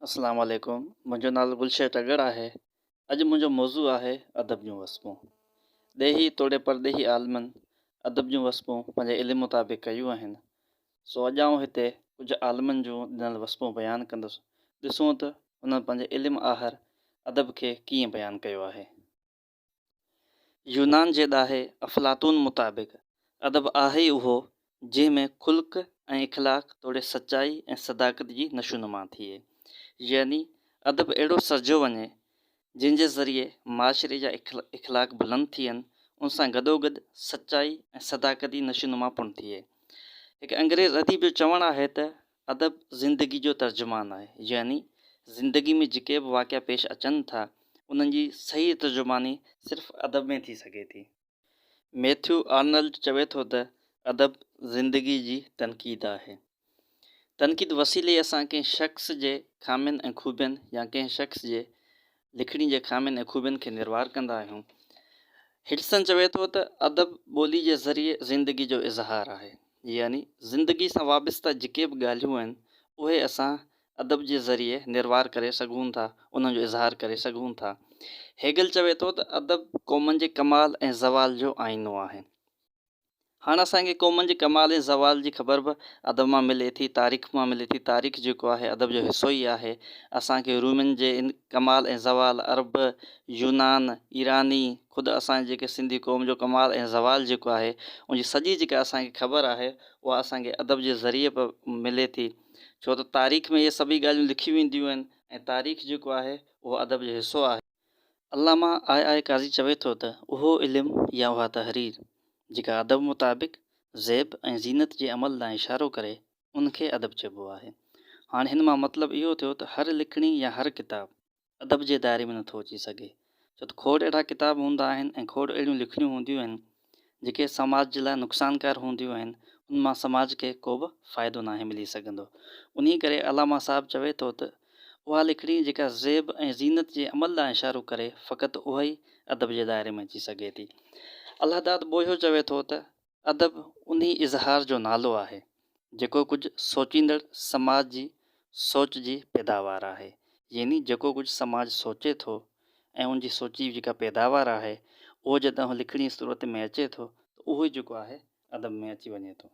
اسلام عليڪم منهنجو نالو گلشير ٽڳڙ آهي اڄ منهنجو موضوع آهي ادب جون وصفون ڏيهي توڙي پرڏيهي عالمن ادب جون وصفون پنهنجي علم مطابق ڪيون آهن سو اڄ آئون هتي ڪجهه عالمن جون ڏنل وصفون بيان ڪندس ڏسون ته انهن پنهنجي علم آهر ادب کي ڪيئن بيان ڪيو آهي. يونان جي ڏاهي افلاطون مطابق ادب آهي ئي اهو جنهن ۾ خلق ۽ اخلاق توڙي سچائي ۽ صداقت جي نشونما ٿئي. يعني ادب اهڙو سرجيو وڃي جنهن جي ذريعي معاشري جا اخلاق بلند ٿين ان سان گڏوگڏ سچائي ۽ صداقت جي نشونما پڻ ٿئي. هڪ انگريز اديب جو چوڻ آهي ته ادب زندگي جو ترجمان آهي يعني زندگي ۾ جيڪي به واقعا پيش اچن ٿا انهن جي صحيح ترجماني صرف ادب ۾ ٿي سگهي ٿي. ميٿيو آرنلڊ چوي ٿو ته ادب زندگي جي تنقيد آهي. تنقيد وسيلي اسان ڪنهن شخص جي خامين ۽ خوبين يا ڪنهن شخص جي لکڻي جي خامين ۽ خوبين کي نروار ڪندا آهيون. هڊسن چوي ٿو ته ادب ٻولي جي ذريعي زندگي جو اظهار آهي. يعني زندگي سان وابسته جيڪي به ڳالهيون آهن اهي اسان ادب جي ذريعي نروار ڪري سگهون ٿا، انهن جو اظهار ڪري سگهون ٿا. هيگل چوي ٿو ته ادب قومن جي ڪمال ۽ زوال جو آئينو آهي. هاڻ اسان کي قومن جي ڪمال ۽ زوال جي خبر به ادب مان ملي ٿي، تاريخ مان ملي ٿي، تاريخ جيڪو آهي ادب جو حصو ئي آهي. اسان کي رومين جي ڪمال ۽ زوال، عرب، يونان، ايراني، خود اسان جي جيڪي سنڌي قوم جو ڪمال ۽ زوال جيڪو آهي ان جي سڄي جيڪا اسان کي خبر آهي اها اسان کي ادب جي ذريعي به ملي ٿي ڇو ته تاريخ ۾ اهي سڀئي ڳالهيون لکيون وينديون آهن ۽ تاريخ جيڪو آهي اهو ادب جو حصو آهي. علامه آء آء قاضي چوي ٿو ته اهو علم يا اها تحرير جيڪا ادب مطابق زيب ۽ زينت جي عمل ڏانهن اشارو ڪري ان کي ادب چئبو آهي. هاڻ هن مان مطلب اهو ٿيو ته هر لکڻي يا هر ڪتاب ادب جي دائري ۾ نٿو اچي سگهي ڇو ته کوڙ اهڙا ڪتاب هوندا آهن ۽ کوڙ اهڙيون لکڻيون هونديون آهن جيڪي سماج جي لاء نقصانڪار هونديون آهن، ان مان سماج کي ڪوبه فائدو ناهي ملي سگهندو. انهي ڪري علامه صاحب چوي ٿو ته، اها لکڻي جيڪا زيب ۽ زينت جي عمل ڏانهن اشارو ڪري، فقط اها ئي ادب جي دائري ۾ اچي سگهي ٿي. الهداد ٻوهيو چوي ٿو ته، ادب انهي اظهار جو نالو آهي، جيڪو ڪجهه سوچيندڙ سماج جي سوچ جي پيداوار آهي يعني جيڪو ڪجهه سماج سوچي ٿو ۽ ان جي سوچ جي جيڪا پيداوار آهي اهو جڏهن لکڻي صورت ۾ اچي ٿو ته اهو ئي جيڪو آهي ادب ۾ اچي وڃي ٿو.